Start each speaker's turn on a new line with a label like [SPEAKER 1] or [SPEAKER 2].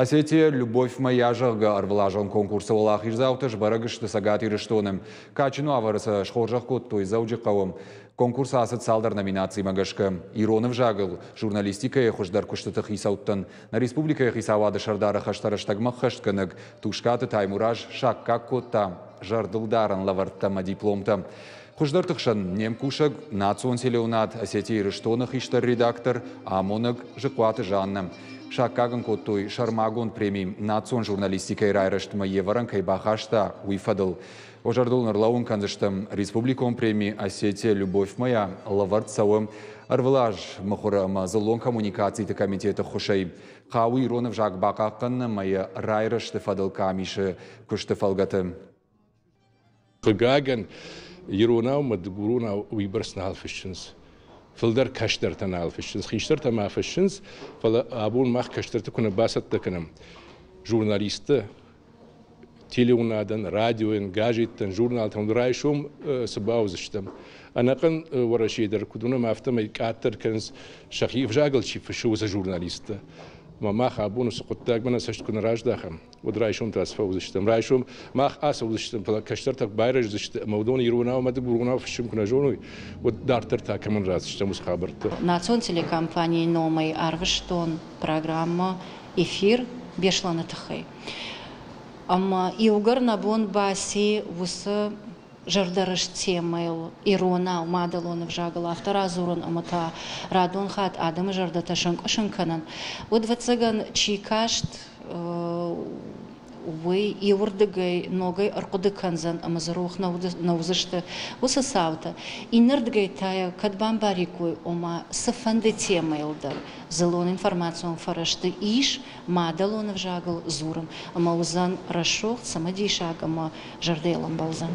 [SPEAKER 1] Осетия «Любовь моя», зӕгъгӕ, ӕрвылазон конкурсы уӕлахиздзаутӕ сбӕрӕг сты Цӕгат Ирыстоны. Кадджын уавӕры сӕ схорзӕх кодтой Дзӕуджыхъӕуы. Конкурс ацыд цалдӕр номинацимӕ гӕсгӕ. Ирон ӕвзагыл журналистикӕйы хуыздӕр куыстыты хицӕуттӕн нӕ республикӕйы хицауады сӕрдары хӕстӕ рӕстӕгмӕ ӕххӕстгӕнӕг Тускъаты Таймураз саккаг кодта зӕрдылдарӕн лӕвӕрттӕ ӕмӕ дипломтӕ. Хуыздӕрты хсӕн не мкусӕг, национ телеуынад Осетия-Ирыстоны хистӕр редактор, амонӕг Зыхъуаты Жаннӕ. Саккаг ын кодтой сӕрмагонд преми национ журналистикӕйы райрӕзтмӕ йе вӕрӕн кӕй бахаста, уый фӕдыл. Уӕ зӕрдыл ӕрлӕууын кӕндзыстӕм, республикон преми «Осетия. Любовь моя» лӕвӕрд цӕуы ӕрвылаз мыхуыры ӕмӕ дзыллон коммуникациты комитеты ххуысӕй. Хъӕуы ирон ӕвзаг бахъахъхъӕнын ӕмӕ йӕ райрӕзты фӕдыл къамисы куысты фӕлгӕты.
[SPEAKER 2] Хъыгагӕн, иронау ӕмӕ дыгуронау уыйбӕрц нал фыссынц. Фылдӕр кӕстӕртӕ нал фыссынц, хистӕртӕ ма фыссынц, фӕлӕ абон мах кӕстӕрты куы нӕ бацӕттӕ кӕнӕм, журналисттӕ телеуынадӕн, радиойӕн, газеттӕн, журналтӕн райсом цы бауыдзыстӕм. Ӕнӕхъӕн Уӕрӕсейы дӕр куыд уынӕм, афтӕмӕй къаддӕр кӕнынц сӕхи ӕвзагыл чи фыссы, уыцы журналисттӕ. Ӕмӕ мах абон уыцы хъуыддагмӕ нӕ цӕст куы нӕ раздахӕм, уӕд райсом та цы фӕуыдзыстӕм? Райсом мах ацӕудзыстӕм, фӕлӕ кӕстӕртӕ байрӕздзысты ӕмӕ уыдон иронау ӕмӕ дыгуронау фыссын куы нӕ зоной, уӕд дарддӕр та кӕмӕн ратдзыстӕм уыцы хабӕрттӕ?
[SPEAKER 3] Национ телекомпанийы номӕй арвыстон программӕ «Эфир» Беслӕны тыххӕй. Ӕмӕ иугӕр нӕ бон баци уыцы зӕрдӕрыст темӕйыл иронау, мадӕлон ӕвзагыл афтӕ радзурын ӕмӕ та радон хатт адӕмы зӕрдӕтӕ сӕнкъуысын кӕнын, уӕд, ӕвӕццӕгӕн, чи каст, уый иуырдыгӕй ногӕй ӕрхъуыды кӕндзӕн ӕмӕ дзы рох нӕ уыдзысты уыцы цаутӕ. Иннӕрдыгӕй та йӕ кӕд бамбариккой, ома цыфӕнды темӕйыл дӕр дзыллон информацион фӕрӕзты ис мадӕлон ӕвзагыл дзурын ӕмӕ уыдзӕн рӕсугъд, цымыдисаг ӕмӕ зӕрдӕйыл ӕмбӕлдзӕн.